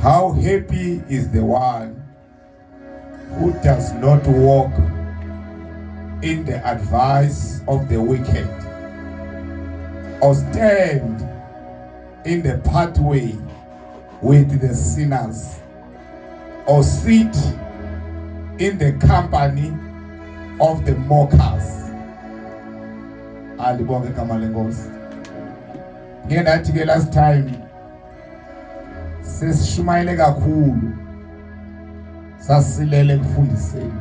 How happy is the one who does not walk in the advice of the wicked, or stand in the pathway with the sinners, or sit in the company of the mockers. Alibonge igama lenkosi. Ngike ndathi ke last time sesishumayele kakhulu sasilele ekufundiseni.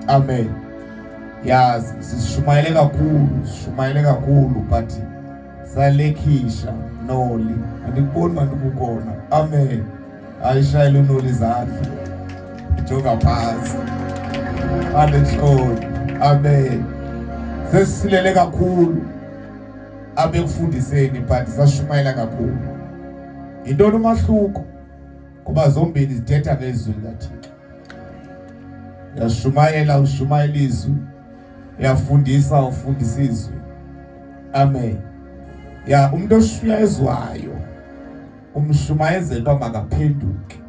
Amen. Yazi sishumayele kakhulu, sishumayele kakhulu but salekhisha noli. Andikuboni manje ukukona. Amen. Ayishayele unoli izandla. Jonga phansi. Anenhloni. Amen. Sesisilele kakhulu abekufundiseni but sashumayela kakhulu. Yintoni umahluko? Kuba zombini zithetha ngezwi likaThixo. Uyashumayela ushumayela izwi, uyafundisa ufundisa izwi. Amen. Ya umuntu oshuyezwayo umshumayezela uba makaphenduke.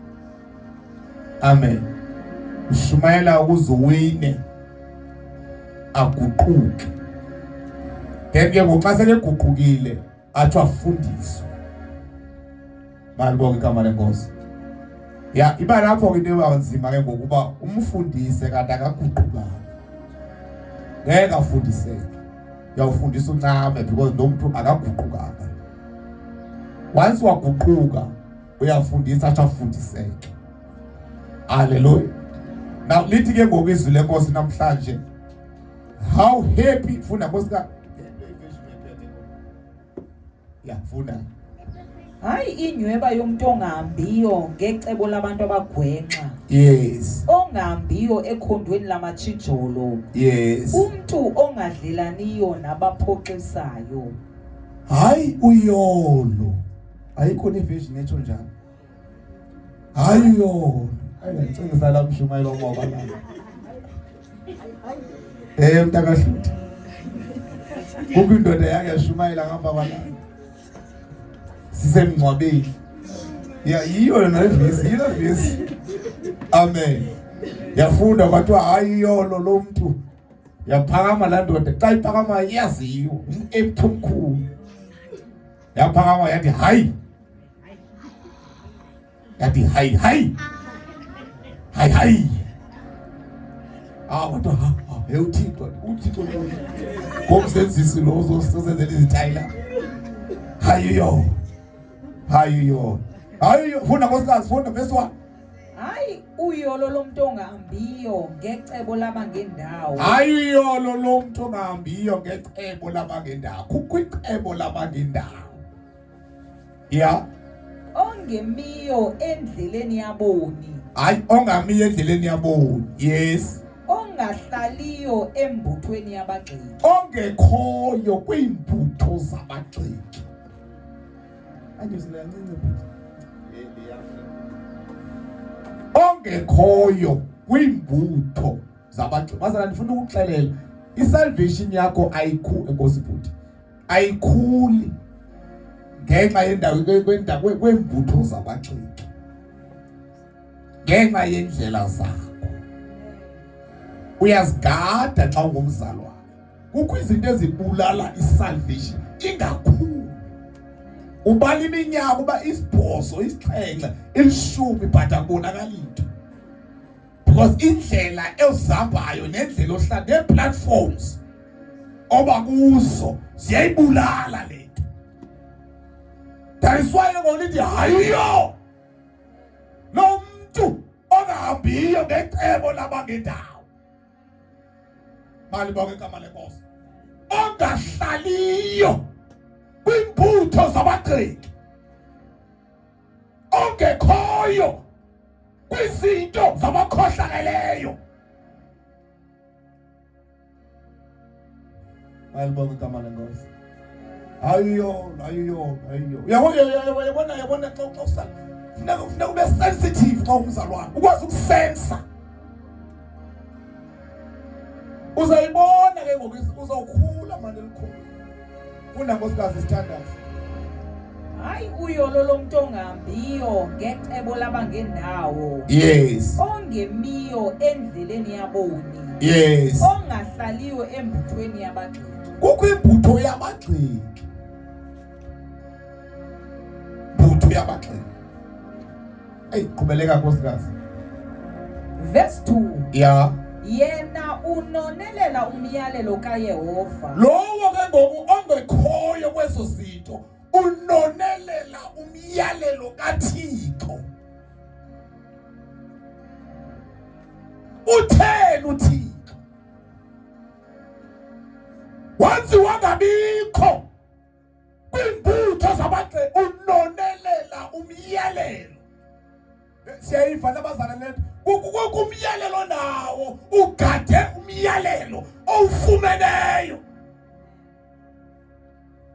Amen. Ushumayela ukuze uwine aguquke. Then ke ngoxa seleguqukile atsho afundiswe. Malibonke igama lenkosi. Ya iba lapho ke into eba nzima ke ngokuba umfundise kanti akaguqukanga. Ngeke afundiseke. Uyawufundisa uncame because lo muntu akaguqukanga. Once waguquka uyafundisa atsho afundiseke. Hallelujah. Now lithi ke ngoku izwi lenkosi namhlanje how happy funda nkosika ya funda Hayi inyweba yomuntu ongahambiyo ngecebo labantu abagwenxa. Yes. Ongahambiyo ekhondweni lamatshijolo. Yes. Umuntu ongadlelaniyo nabaphoxisayo. Hayi uyolo. Ayikho neversion etsho njalo. Hayi uyolo. Hayi ngicingisa la mshumayelo ngoba la. Eh mntakahluthi. Kukho indoda yake yashumayela ngapha kwala. Sisemngcwabeni. Ya yiyo yona le vesi, yiyo le vesi. Amen. Yafunda kwathiwa hayi yolo lo mntu. Yaphakama la ndoda, xa iphakama iyaziwa, umephu omkhulu. Yaphakama yathi hayi. Yathi hayi hayi. Hayi hayi. Ah kodwa ha hey uThixo, uThixo lo. Ngomzenzisi lo uzosenzela izitayila. Hayi yo. Hayi yo. Hayi yo, funda nkosikazi, funda verse 1. Hayi uyolo lomuntu ongahambiyo ngecebo labangendawo. Hayi uyolo lomuntu ongahambiyo ngecebo labangendawo. Kukho icebo labangendawo. Yeah. Ongemiyo endleleni yaboni. Hayi ongamiyo endleleni yaboni. Yes. Ongahlaliyo embuthweni yabagxeki. Ongekhoyo kwiimbutho zabagxeki. Andizile kancinci bhuti. Ongekhoyo kwiimbutho zabagxeki. Bazalwane ndifuna ukuxelela isalvation yakho ayikhu enkosi bhuti. Ayikhuli ngenxa yendawo kwendawo kweembutho zabagxeki. Ngenxa yendlela zakho. Uyazigada xa ungumzalwane. Kukho izinto ezibulala isalvation ingakhulu. Ubala iminyaka uba isibhozo, isixhenxe, ilishumi but akubonakali into. Because indlela ezihambayo nendlela ohlala nee-platforms oba kuzo ziyayibulala le nto. That is why ngoku lithi hayiyo lo mntu ongahambiyo ngecebo labangendawo. Malibonge igama lenkosi. Ongahlaliyo kwiimbutho zabagxeki. Ongekhoyo kwizinto zabakhohlakeleyo. Malibonge igama lenkosi. Hayiyo, hayiyo, hayiyo. Uyabona, uyabona, uyabona xa xa usala. Funeka funeka ube sensitive xa ungumzalwane, ukwazi ukusensa. Uzayibona ke ngoku uzawukhula manje elikhulu. Funda nkosikazi isithandazo. Hayi uyolo lomntu ongahambiyo ngecebo labangendawo. Yes. Ongemiyo endleleni yaboni. Yes. Ongahlaliyo embuthweni yabagxeki. Kukho imbutho yabagxeki. Mbutho yabagxeki. Eyi qhubeleka nkosikazi. Verse 2. Yeah. Yena unonelela umyalelo kaYehova. Lowo ke ngoku ongekhoyo kwezo zinto unonelela umyalelo kaThixo. Utheni uThixo? Wathi wangabikho kwiimbutho zabaxe unonelela umyalelo. Siyayiva nabazana le nto. Kumyalelo nawo ugade umyalelo owufumeneyo.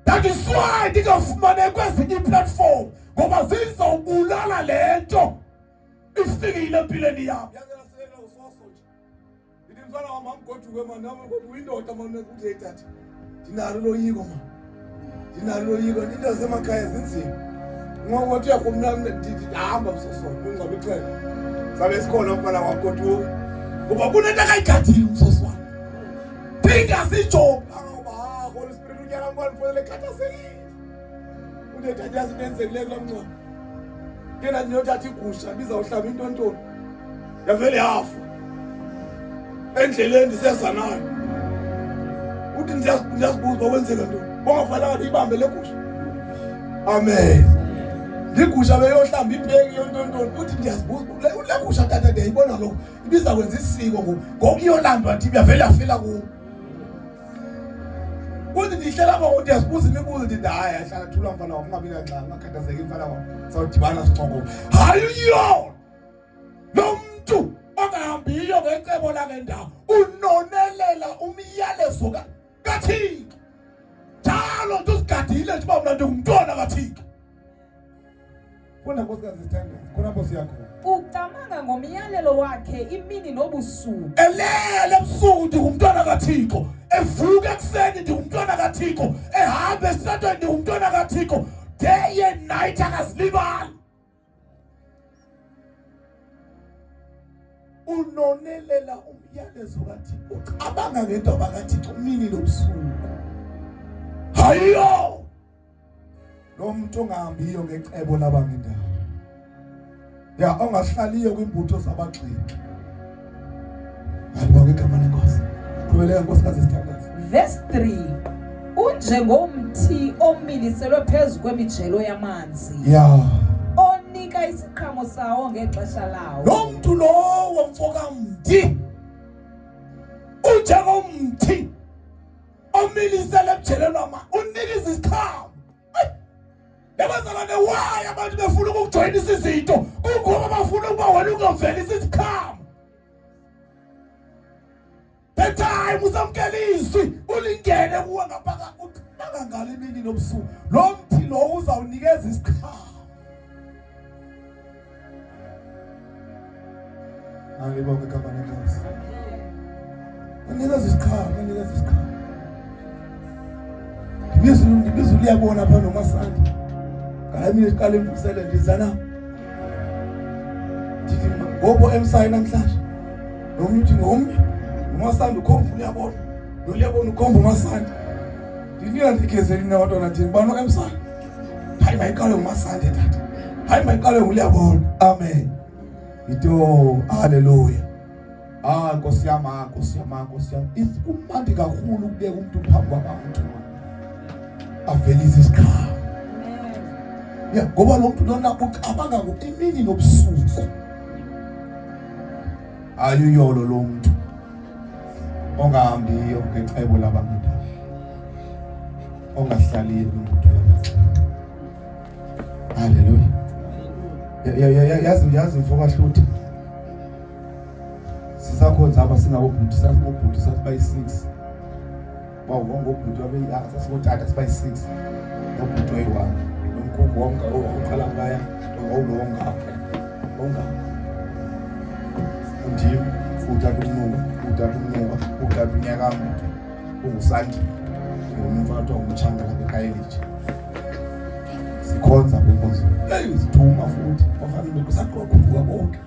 That is why ndingafumane kwezinye iiplatform ngoba zizawubulala le nto ifikile empilweni yam. Ndithi mfana wam mamgoduke mani nam kodwa uyindoda mani uthi hey tata ndinalo uloyiko mani ndinalo uloyiko into zasemakhaya zinzima ngokuthi uyakho mna ndihamba msosona ungcwaba ixhego sabe sikhona mfana wam goduka ngoba kunento akayigadile umsoswana ndingasijonga ngoba Holy Spirit unyana wam ndifonele khathazekile Uthetha yazi into enzekileyo kulaa mngcwabo. Ke ndathi ndiyothatha igusha ndizawuhlaba intontoni. Yavele yafa. Endleleni ndiseza nayo. Uthi ndiyazibuza uba kwenzeka ntoni. Bongafanelanga ndiyibambe le gusha. Amen. Ligusha beyohlamba ipeki yontontoni. Uthi ndiyazibuza le gusha tata ndiyayibona lokho. Ibiza kwenza isiko ngoku. Ngoku iyolandwa nje yavele yafela kuwo. Kuthi ndihlela apha ngoku ndiyazibuza imibuzo ndithi hayi ahlala thula mfana wam ungabi nangxaki ungakhathazeki mfana wam sawudibana sincokole. Hayi uyona lo mntu ongahambiyo ngecebo langendawo unonelela umyalezo kaThixo njalo nje uzigadile nje uba mna ndingumntwana kaThixo. Funda nkosikazi sithandaza khona apho siya khona. Ucamanga ngomyalelo wakhe imini nobusuku. Elele ebusuku ndingumntwana kaThixo. Evuka ekuseni ndingumntwana kaThixo. Ehamba esitratweni ndingumntwana kaThixo. Day and night akazilibali. Unonelela umyalezo kaThixo. Ucabanga ngento kaThixo imini nobusuku. Hayiyo! Lo muntu ongahambiyo ngecebo labangendawo. Ya ongahlaliyo kwimbutho zabagxeki. Alibonge igama lenkosi. Qhubeleka nkosikazi sithandaze. Verse 3 Unjengomthi omiliselwe phezu kwemijelo yamanzi. Ya. Onika isiqhamo sawo ngexesha lawo. Lo mntu lowo mfokamthi unjengomthi omilisele emjelweni wama unikeza isiqhamo yabazalwane why abantu befuna ukukujoyinisa izinto kungoba bafuna ukuba wena ungavelisa isiqhamo the time usamkela izwi ulingene kuwe ngaphakathi ucabanga ngalo imini nobusuku lo mthi lo uzawunikeza isiqhamo Alibonge igama lenkosi. Unikeza isiqhamo, unikeza isiqhamo. Ndibiza ndibiza uliyabona pha noMasandi. Ngale mini siqala imvusele ndiza na. Ndithi ngobo emsayi namhlanje. Nomnye uthi ngomnye. UMasandi ukhomba uliyabona. Noliyabona ukhomba uMasandi. Ndinina ndigezeli nina abantwana ndini bano emsayi. Hayi mayiqale nguMasandi tata. Hayi mayiqale nguliyabona. Amen. Ito haleluya. Ah Nkosi yami, ah Nkosi yami, ah Nkosi yami. Kumnandi kakhulu ukubeka umuntu phambi kwabantu. Avelise isiqhamo. Ya ngoba lo muntu lona ucabanga imini nobusuku. Ayuyolo lo muntu ongahambiyo ngecebo labantu. Ongahlaliyo kwimbutho yabantu. Haleluya. Yazi yazi mfo kaHluthi. Sisakhonza apha singabobhuti sasingobhuti sasibayi-6. Bawu ngobhuti babe sasingotata sibayi-6. Nobhuti oyi-1. Nomkhukhu wonke uqala ngaya wawulo ongapha. Ongapha. Undim utata umnuka, utata umnuka, utata unyakama. Ungusandi. Ungumfana kuthiwa ngumtshanga lapha ekhayelitsha. Sikhonza apha enkonzweni. Eyi zithuma futhi bafana bekusaqoqoka bonke.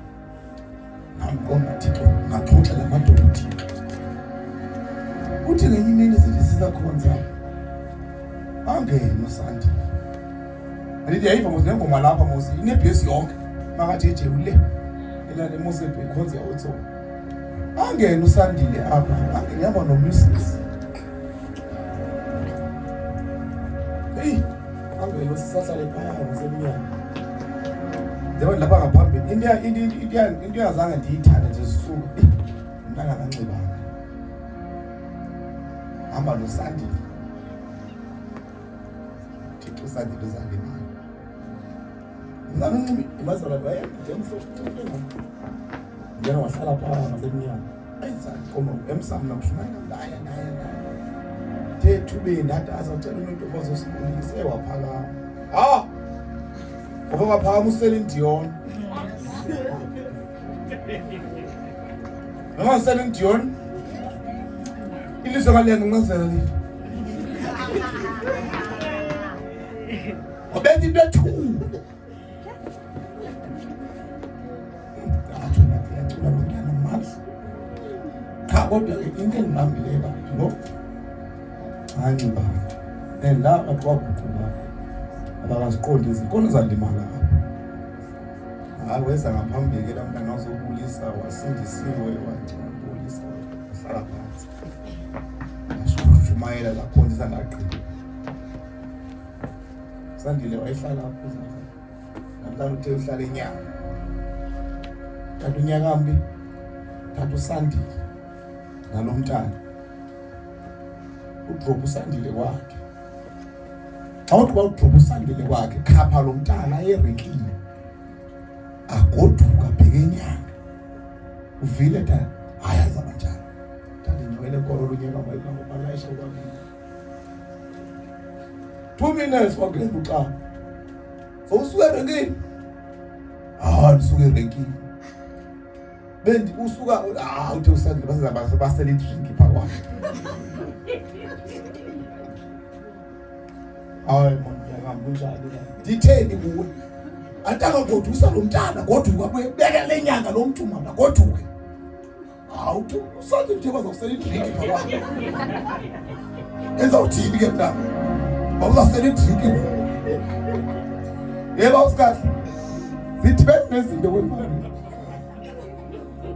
Nami qonda Thixo ngaxoxa la madoda Thixo. Kuthi ngenye imini sithi sisakhonza angene uSandile. Andithi yayiva mos nengoma lapha mos inebhesi yonke. Makathi eje ule. Elale mos ekhonza yawotsona. Angene uSandile apha, angene hamba nomyusisi. Hey, angene usisahlale phaya ngasemnyango. Njengoba lapha ngaphambili into into into into yazange ndiyithande nje zisuka. Umntana kanxibanga. Hamba noSandile. Thixo uSandile uzalimala. Mna unxibe imazala wayemde mhlophe ngena wahlala phaa ngasemnyango. Ayizaqoma emsamo nakushumayela naye naye naye. The ethubeni ndathi azawucela unontombi ozosibulisa ewaphakama. Ha! Ngoba waphakama uCeline Dion. Noma uCeline Dion ilizwe kaliyangincazela leli. Wabeka into ethule. Athi ngathi yacula lo mntana mali. Cha kodwa ke into endibambileyo ba lo anxiba. And la bantu baguquka abakaziqondi izinto kona uzalimala apha. Hayi weza ngaphambili ke la mntana wazobulisa wasindisiwe wabulisa wahlala phansi. Washumayela lakhonzisa ndagqiba. Sandile wayehlala apho namhlanje uthe uhlala inyanga. Tata unyakambi, tata uSandile nalo mntana. Udrop uSandile kwakhe. Xa uthi wawudrop uSandile kwakhe, khapha lo mntana erenkini. Agoduka abheke inyanga. Uvile tata? Hayi azaba njalo. Tata inywele kolo lunyaka bayilayisha kwabili. 2 minutes wangena uxaba so usuke erenkini ah ndisuke erenkini bendi usuka ah uthe usandile base basele idrink pha kwakhe hayi man kunjani nditheni kuwe antangagodusa lo mntana goduka beke le nyanga lo mntu mama goduke Hawu usathi nje bazawusela idrinki phakathi. Ezawuthini ke mntana? Bawuzasela idrinki. Yebo usikahle. Sithi bezinezinto kwemfana.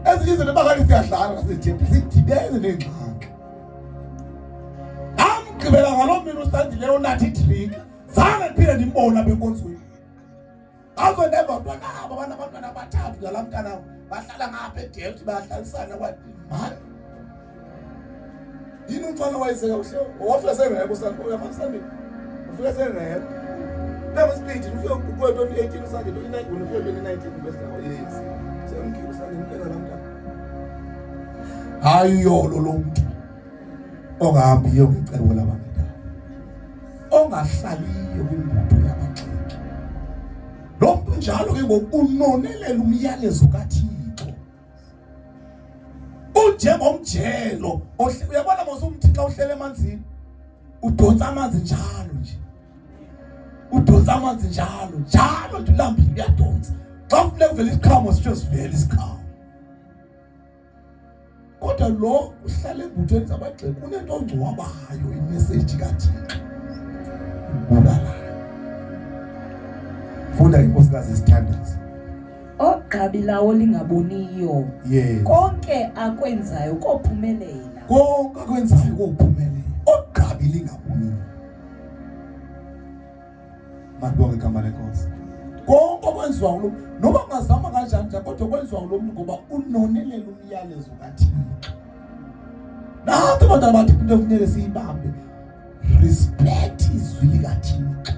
Ezinye izinto bakali siyadlala ngasejebhi sidibene neengxaki. Amgqibela ngaloo mini usandile unathi idrinki. Zange ndiphinde ndimbone apha enkonzweni. Azo ndeva abantwana abo banabantwana abathathu nalaa mntana bahlala ngapha eDelft bayahlalisana kwathi mani yini umfana wayeseka kuhle wafika sengekho usandile ufika sengekho Level speed ufike kuwe 2018 usandile 2019 ufike 2019 bese yes semkile usandile impela la mntana hayi uyolo lo muntu ongahambiyo ngecebo labangendawo ongahlaliyo kwimbutho yabagxeki lo mntu njalo ke ngoku unonelela umyalezo kaThixo unjengomjelo uyabona mos umthi xa uhlele emanzini udonsa amanzi njalo nje udonsa amanzi njalo njalo nje ulambile uyadonsa xa kufuneka kuvele isiqhamo sitsho sivele isiqhamo kodwa lo uhlala embuthweni zabagxeki unento ongcwabayo imeseji kaThixo ubulalayo funda inkosikazi isithandazo ogqabi lawo lingaboniyo yes konke akwenzayo kophumelela konke akwenzayo kophumelela ogqabi lingaboniyo Malibonge igama lenkosi. Konke okwenziwa ngulo noba ungazama kanjani nje kodwa kwenziwa ngulo muntu ngoba unonelela umyalezo kaThixo. Nathi abantwana bathi into efuneke siyibambe respect izwi likaThixo.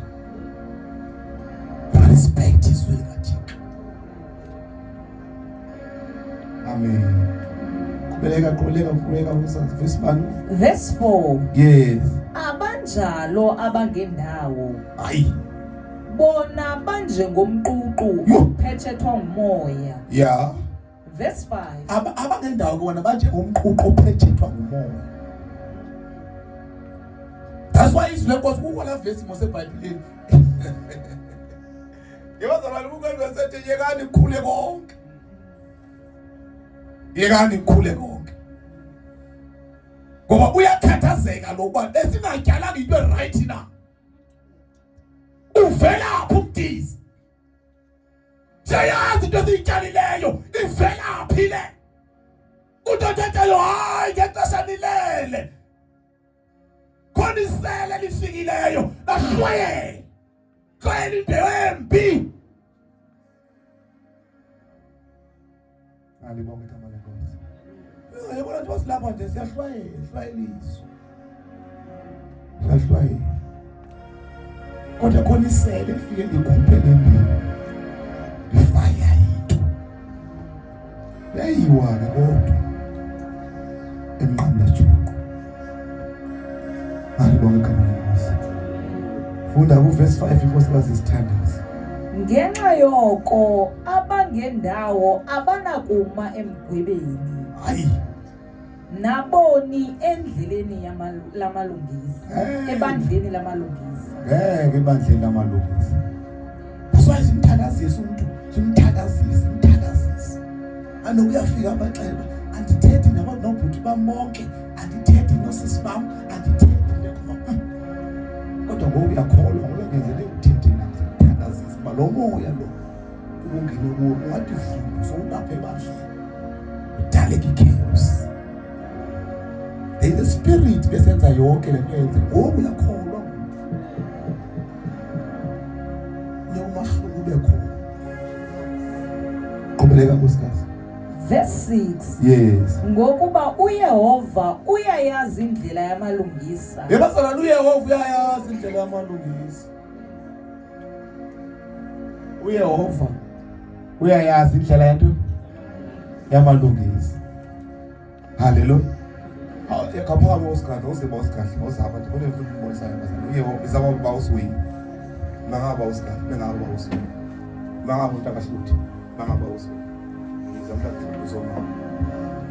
Respect izwi likaThixo. Amen. Qhubeleka qhubeleka qhubeleka usazi verse bani? Verse 4. Yes. Abanjalo abangendawo. Hayi. Bona banjengomququ ophetshethwa ngumoya. Yeah. Verse 5. Aba abangendawo bona banjengomququ ophetshethwa ngumoya. That's why izwi lenkosi kukho la verse mose eBhayibhelini. Yebazalwane kukwenze yekani kukhule konke. Yekani kukhule konke. Ngoba uyakhathazeka lo kuba besingatyalanga into right na. Uvelaphi umdizi? Siyayazi into esiyityalileyo ivelaphi le. Utothethayo hayi ngexesha nilele. Khona isele lifikileyo lahlwayela. Hlwayela imbewu embi. Alibonge igama lenkosi. Yabona nje silapha nje siyahlwayela, hlwayeliswa. Siyahlwayela. Kodwa khona isele lifike likhuphe le mbewu. Lifaya into. Yayiwa ke kodwa. Emnqamla juqu. Alibonge igama lenkosi. Funda kuverse 5 inkosikazi isithandazo. Ngenxa yoko abangendawo abanakuma emgwebeni. Hayi. Naboni endleleni lamalungisa. Ebandleni lamalungisa. Ngeke ebandleni lamalungisa. That's why simthandazisa umuntu, simthandazisa, simthandazisa. Anokuyafika abaxeba, andithethi nabo nobhuti bam bonke, andithethi nosisi bam, andithethi ndiyaqhuba. Kodwa ngoku uyakholwa ngoba ngenzele uthethe nabo, simthandazisa uba lo moya lo ubungene kuwo ungathi vumbu sowulapha ebandleni. Udaleka ichaos. There is a spirit besenza yonke le nto yenze ngoku uyakholwa le umahluko ube khona. Qhubeleka nkosikazi. Verse 6. Yes. Ngokuba uYehova uyayazi indlela yamalungisa. Yebazalwane uYehova uyayazi indlela yamalungisa. uYehova uyayazi indlela yento yamalungisa. Haleluya. Kaphakame usigadla uziba usigadla uzaba ndibone ukubonisayo bazalwane. UYehova izama uba usiwini. Mangaba usigadla, mangaba usiwini. Mangaba umuntu akahluthi, mangaba usiwini. Iza umuntu akahluthi uzomama.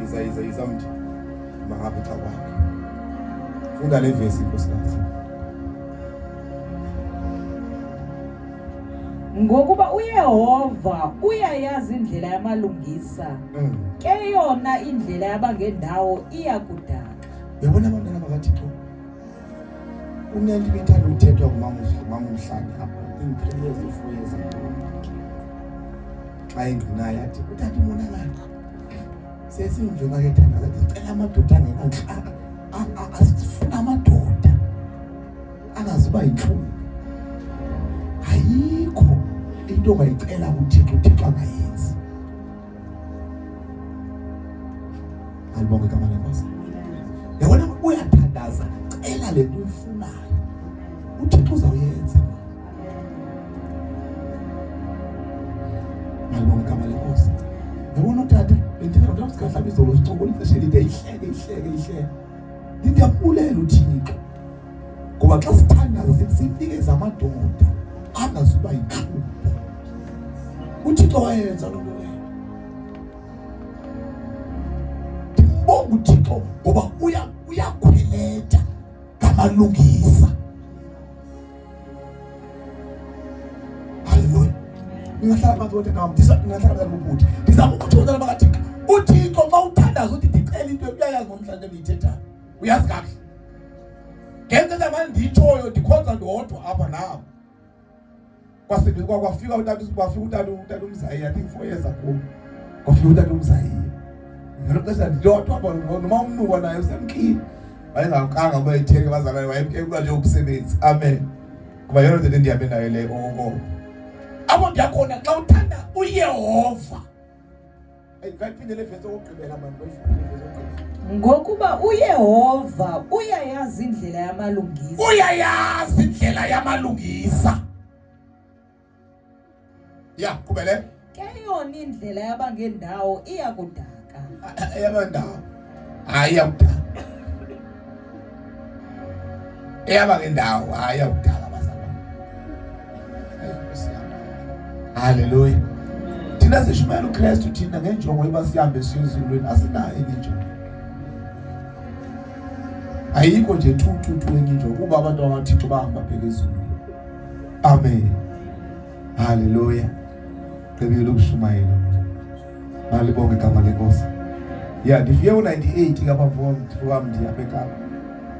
Iza iza iza mthi. Mangaba uxa kwakhe. Funda le vesi nkosikazi. Ngokuba uYehova uyayazi indlela yamalungisa, ke yona indlela yabangendawo iya kudaka. Uyabona abantwana bakaThixo, kunento ibithanda ukuthethwa ngumama umama uMhlane apha in 3 years or 4 years ago. Xa ingqinayo athi utata umonakalo. Sesimve makethandaza athi sicela amadoda angenantlaka, asifuna amadoda angazuba yintlungu. Ayikho into ongayicela kuThixo uThixo angayenzi. Alibonge igama lenkosi. Yabona uyathandaza, cela le nto uyifunayo. uThixo uzawuyenza. Alibonge igama lenkosi. Yabona utata bendithetha notata uSigahlaba izolo sincokola ixesha elide ihleke ihleke ihleke. Ndiyambulela uThixo. Ngoba xa sithandaza sithi sinikeze amadoda angazuba yintlungu. uThixo wayenza loo nto leyo. Ndimbonga uThixo ngoba uyakhweleta ngamalungisa. Haleluya. Ningahlala phantsi kodwa nam, ningahlala phantsi kubhuti. Ndizama ukuthi bantwana bakaThixo, uThixo xa uthandaza uthi ndicela into uyayazi ngomhla into endiyithethayo. Uyazi kakuhle. Ngenxa manje ndiyitshoyo ndikhonza ndodwa apha nabo. Kwase kwafika utata kwafika utata utata uMzayiya I think 4 years ago. Kwafika utata uMzayiya. Ngelo xesha ndodwa apha noma umnuko naye usemkile. Wayengakanga uba ithenge bazalwane wayemke kuba nje umsebenzi. Amen. Kuba yona nto endihambe nayo le okoko. Apho ndiyakhona xa uthanda uYehova. Ngokuba uYehova uyayazi indlela yamalungisa. Uyayazi indlela yamalungisa. Ya, qhubele. Ke yona indlela yabangendawo iya kudaka. Eyabandawo. Hayi iyakudaka. Eyabangendawo hayi iyakudaka bazalwane. Haleluya. Thina sishumayela uKristu thina ngenjongo yoba sihambe siye ezulwini asinayo enye injongo. Ayikho nje tu tu tu enye injongo kuba abantu bakaThixo bahamba bheka ezulwini. Amen. Haleluya. Gqibile ukushumayela. Malibonge igama lenkosi. Yeah, ndifike u-98 kapha mfowam ndihamba eKapa.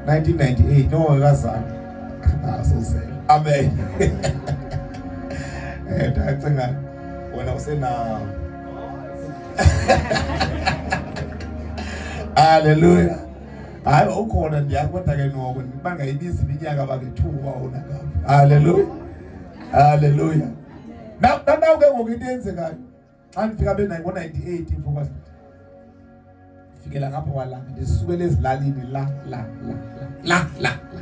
1998 no kazana. Ah, sosele. Amen. Eh, ndacinga wena usenawo. Haleluya. Hayi ukhona ndiyazi kodwa ke noko bangayibizi iminyaka bangethuba wona ngapha. Haleluya. Haleluya. Now now ke ngoku into eyenzekayo xa ndifika be ngo-98 mfo fikela ngapha kwalanga ndisukela ezilalini la la la la la la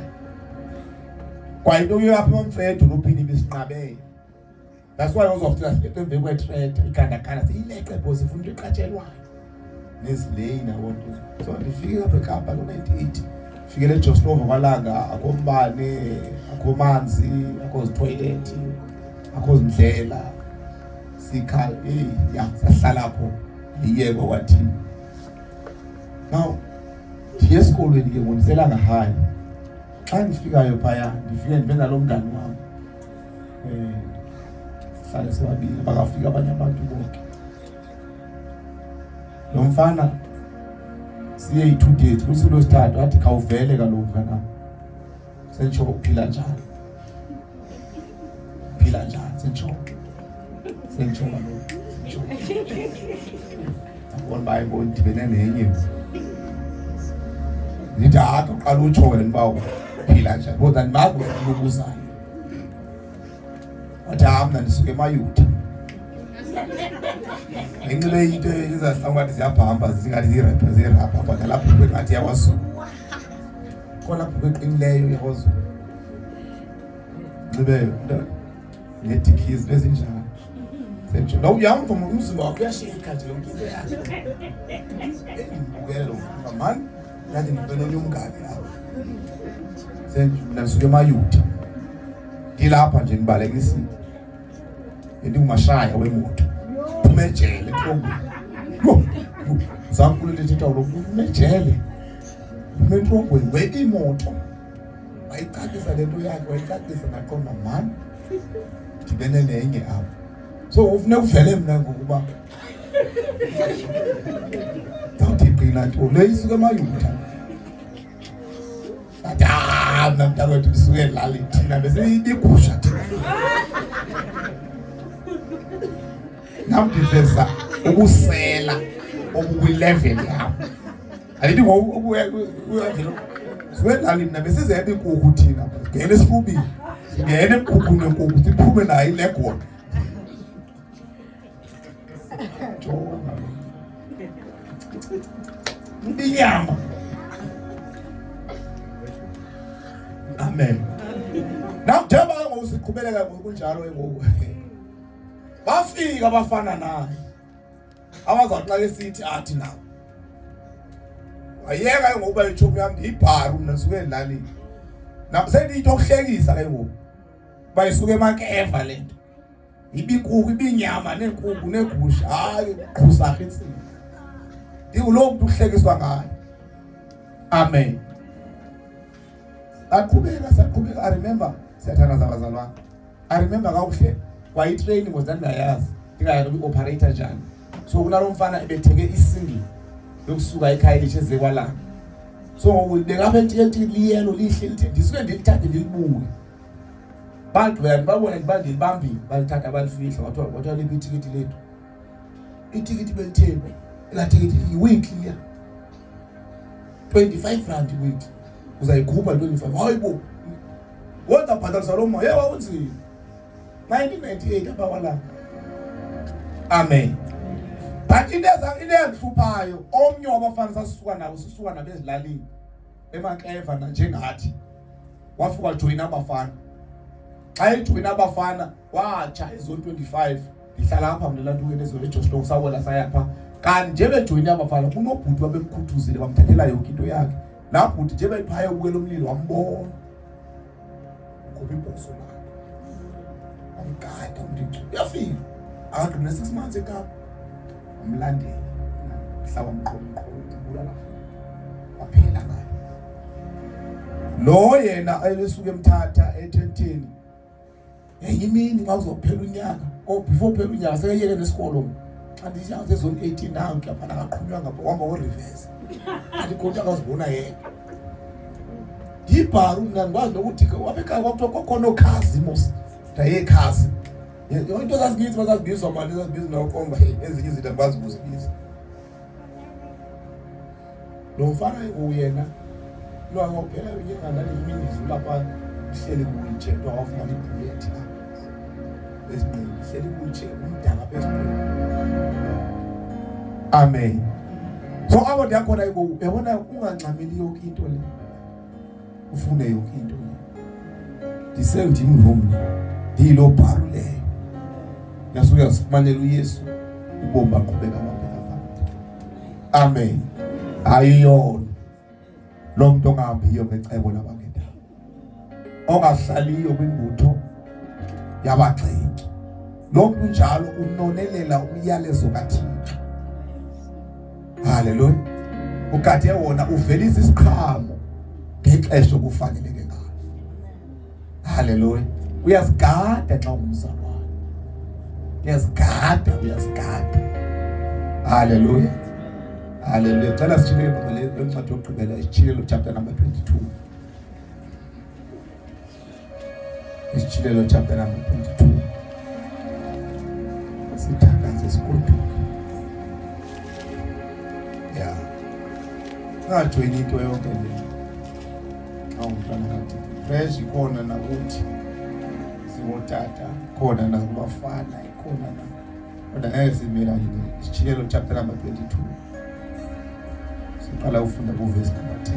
kwayinto uyapha emfethu edolophini ibisinqabele. That's why uzofika sileqe emveni kwetretha igandaganda siyileqe bho sifuna into eqatshelwayo nezileyi nabo nto. So ndifike apha eKapa ngo-98 fikele eJoslova kwalanga akho mbane akho manzi akho zithoyilethi akho zindlela sikhala eyi ya sahlala apho liyekwa kwathini. Now ndiye esikolweni ke ngoku ngahayi xa ndifikayo phaya ndifike ndibe nalo mngani wam sihlale sobabili bakafika abanye abantu bonke. Lo mfana siye yi-2 days kusuku lwesithathu athi khawuvele kaloku mfana senditsho uphila njani phila njani senditsho senditsho kaloku senditsho ndabona uba hayi ndidibene nenye ndithi hayi uqala utsho wena uba uphila njani kodwa ndimazi ubuzayo. Wathi hayi mna ndisuka emayutha inxibe into izahlangu ngathi ziyabhamba zingathi zirepha zirapha kodwa lapho bhukwe ngathi yakwaZulu khona bhukwe eqinileyo yakwaZulu nxibe nedikhizi bezinjalo senje lo uyamva umzimba wakho uyashika nje yonke into yakhe endibukele lo mfana mani ngathi ndibene omnye umngane apha senje mna ndisuka emayutha ndilapha nje ndibalekisile bendingumashaya wemoto phuma ejele etrongweni yho zamkhulu lethetha lo phuma ejele phuma etrongweni weka imoto wayicacisa le nto yakhe wayicacisa ndaqonda mani ndibene nenye apha so ufuneka uvele mna ngokuba ndawuthi qina nto le isuke emayutha. Athi ah mna mntakwethu ndisuke elali thina besiyibigusha thina. Nam ndiveza ubusela obukwilevel yam. Andithi ngoku uyavela suke elali mna besizeba iinkukhu thina singena esifubini singena emkhukhwini wenkukhu siphume nayo ilegona. Jonga. Inyama. Amen. Now njengoba ngoku siqhubeleka ngokunjalo ngoku. Bafika abafana naye. Abazawuthi xa esithi athi nabo. Wayeka ngokuba itshomi yam ndiyibharu mna ndisuke ezilalini. Nam sendiyinto okuhlekisa ke ngoku. Bayisuke emakeva le nto. Ibikuku ibinyama neenkuku neegusha hayi qhusarha intsini. Ndingulo mntu uhlekiswa ngayo. Amen. Saqhubeka saqhubeka. I remember siyathandaza bazalwane. I remember kakuhle kwayitraining ngoba ndingayazi ndingayazi uku-operator njani. So kunalo mfana ebethenge isingle yokusuka ekhaya elitshe eze kwalanga. So ngoku bengapha etiketini liyelo lihle lithe ndisuke ndilithathe ndilibuke. Bagqibela ndibabona ndiba ndilibambile balithatha balifihla kwathiwa kwathiwa liphi itikiti lethu. Itikiti belitheni? Elaa tikiti liyi-weekly liya. 25 rand iweekly. Uzayikhupha 25. Hayi bo. Wonke abhatalisa loo mali. Yewa unzima. 1998 apha kwalanga. Amen. But into into eyandihluphayo omnye wabafana sasisuka nabo sisuka nabo ezilalini emankeva nanjengathi wafika wajoyina abafana. Xa ejoyina abafana watsha ezone 25 ndihlala apha mna elantukeni ezone eJoslong sawela saya pha. Kanti nje bejoyine abafana kunobhuti babemkhuthuzile bamthathela yonke into yakhe. Laa bhuti nje bephaya ubukela umlilo wambona. Ukhupha ibhoso lakhe. Wamgada umntu uyafika. Akagqibi ne-6 months eKapa. Wamlandela. Mhla wamqhomqhoma ubulala. Waphela ngayo. Lo yena ebesuke emthatha ethenteni. Ngenye imini xa uzophela unyaka or before uphela unyaka sekeyeke nesikolo xa ndithi sezone 18 nanku laphana akaqhunywanga wahamba ngoreverse athi khona akazibona yedwa ndiyibharu mna ndikwazi nokuthi apha ekhaya kwakuthiwa kwakhona ookhazi mos ndayeekhazi into zazininzi bazazibizwa mani zazibizwa nokomba ezinye izinto andikwazi ukuzibiza lo mfana nguyena lwangophela unyaka ndalimini ndidlula pha ndihleli kuwheelchair kuthiwa wafumana ibhulethi apha esinqeni ndihleli kuwheelchair umdaka apha esinqeni amen so apho ndiyakhona ngoku uyabona ungangxameli yonke into le ufune yonke into le ndisendim lo mna ndiyiloo bharu leyo yasuke yasifumanela uyesu ubomi baqhubeka babheka phambili amen ayiyona lo muntu ongahambiyo ngecebo labangendawo ongahlaliyo kwimbutho yabagxeki lo muntu njalo unonelela umyalezo kaThixo haleluya ugade wona uvelisa isiqhamo ngexesha okufaneleke ngalo haleluya uyazigada xa ungumzalwane uyazigada uyazigada haleluya haleluya cela sitshilele baba le ncwadi yokugqibela isitshilelo chapter number 22 isitshilelo chapter number 22 sithandaze sigoduke ya ungajoyini into yonke le xa ungumntwana kathi fresh ikhona nakuthi singotata khona nakubafana ikhona na kodwa ngeke simelane isitshilelo chapter number 22 siqala ufunda kuvesi number 10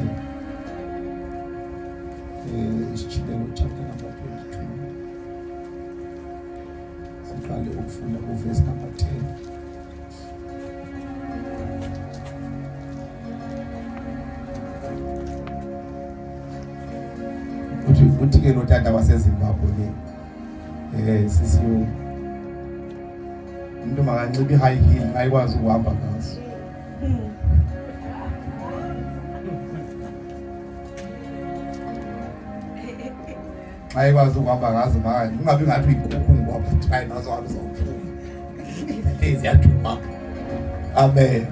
eh isitshilelo chapter number 22 siqale ukufunda kuvesi number 10 uthi uthi ke lo tata waseZimbabwe ke eh sisiyo umuntu makanxibe i-high heel ayikwazi ukuhamba ngazo xa ekwazi ukuhamba ngazo makanye ungabi ngathi uyinkukhu ngoba hayi nazo hamba uzawuphuma ziyaduma amen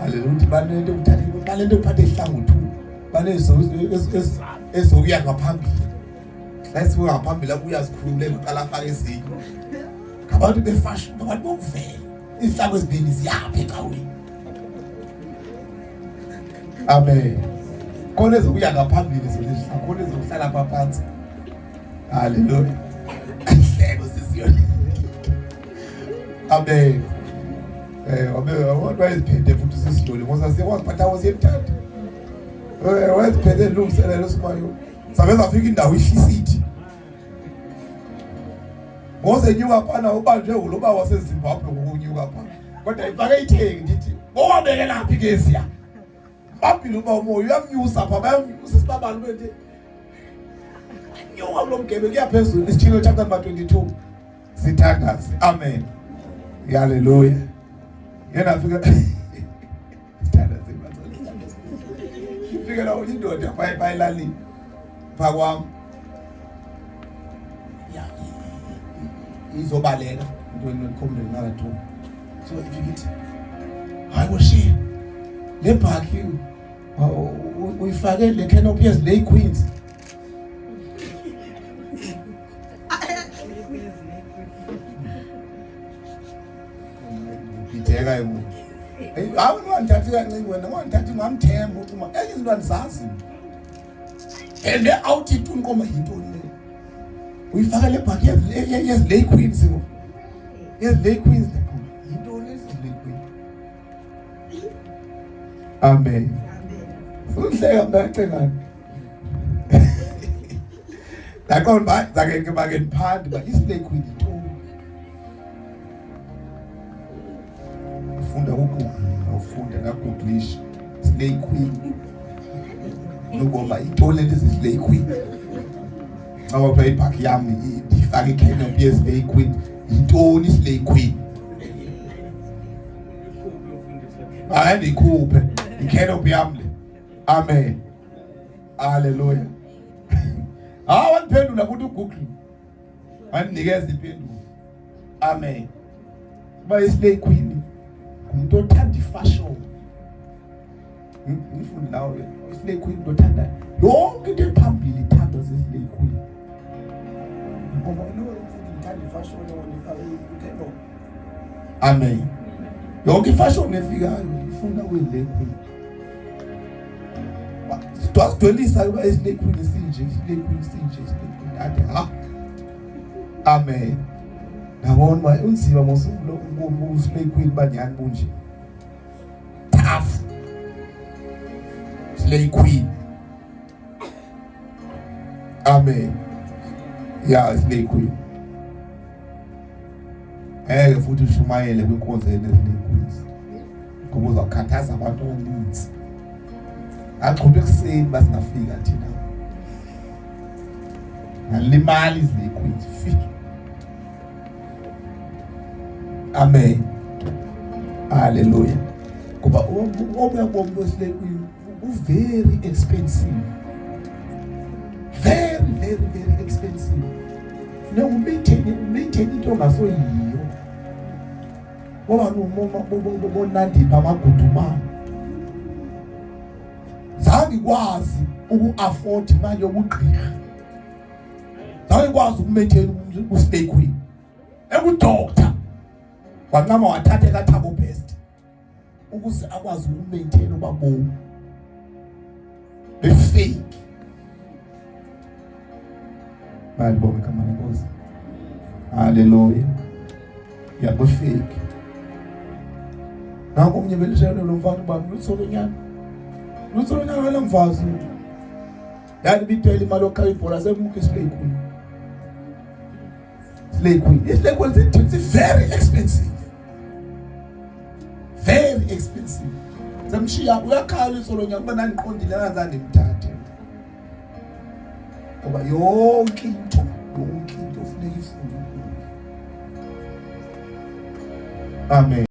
haleluya uthi banento ukuthatha banento ukuphatha ihlangothi banezo ezokuya ngaphambili xa sibuka ngaphambili apho uyazikhululeka uqala afake ezinye ngabantu befashion ngabantu bokuvela izihlangu ezibini ziyaphi ecaweni amen khona ezokuya ngaphambili zona izihlangu khona ezokuhlala apha phantsi haleluya ayihleko sisiyona amen eh wabe abantu bayiziphethe futhi sisiyona ngoba siyakwazi phatha wosiyemthatha eh wayeziphethe lungiselelo simayo sabe safika indawo ihlisithi ngozenyuka phana ubanjwe nguloba waseZimbabwe ngokunyuka phana kodwa ifake itheki ndithi ngowabekelaphi ke siya bambile uba umoya uyamnyusa pha bayamnyusa sibabani bente nyuka kulo mgebe kuya phezulu isitshilo chapter number 22 sithandaze amen haleluya yena afika sithandaze fika la indoda bayilalini pha kwam ya izobaleka into endikhombe marathon so ifika ithi hayi boshiya le bhaki uyifake le canopy le queens Bhideka yebo. Hawu ungandithathi kancinci wena, ungandithathi ngamthemba uthi uma enye izinto andizazi. And le awuthi tu inkomo yintoni le? Uyifaka le bhaki yezilay queens ngo. Yezilay queens le nkomo. Yintoni ezilay queen? Amen. Uhleka mntacengane. Ndaqonda uba zake ke bake ndiphande uba islay queen yintoni. Ufunda kuGoogle, awufunda ngaGooglisha. Slay queen. Nokubomba yintoni le nto izislay queen? Xa kwakuthiwa ibhaki yam ndiyifake icanopy yeslay queen. Yintoni islay queen? Hayi ndiyikhuphe icanopy yam le. Amen. Haleluya. Hayi wandiphendula futhi uGoogle. Wandinikeza impendulo. Amen. Uba islay queen ngumuntu othanda ifashion. Ngifunde nawe islay queen umuntu othanda yonke into ephambili ithandwa zislay queen. Ngoba lo mfundi ngithanda ifashion wona ifake uthendo. Amen. Yonke ifashion efikayo ifuna kuyile queen. Sidwalisa uba islay queen sinje, islay queen sinje, islay queen athi ha. Amen. Yabona uba unzima mos uslay queen banyani bunje. Tough. Slay queen. Amen. Yeah, slay queen. Ngeke futhi ushumayele kwinkonzo yeneslay queens. Ngoba uzakhathaza abantu abaninzi. Axhube ekuseni basingafika thina. Ngalimala islay queens fike. Amen. Hallelujah. Ngoba obuya bomi beslay queen u very expensive. Very very very expensive. Funeka umaintain umaintain into ongasoyiyo. Ngoba bonandipha amagudumane. Zange ikwazi uku-afford imali yobugqirha. Zange ikwazi ukumaintain uslay queen. Ekudoctor wancama wathatha ekaThabo Best ukuze akwazi ukumaintain ubabomi. Befake. Malibonge igama lenkosi. Hallelujah. Yabufake. Nangu omnye belishayela lo mfana uba lutsolonyana. Lutsolonyana wena mfazi. Yani bitwele imali yokukhaba ibhola semuka islay queen. Slay queen. Islay queen it's very expensive. Very expensive. Zamshiya uyakhala isolonyana kuba nandiqondile angazange ndimthathe. Ngoba yonke into funeka ifunde. Amen.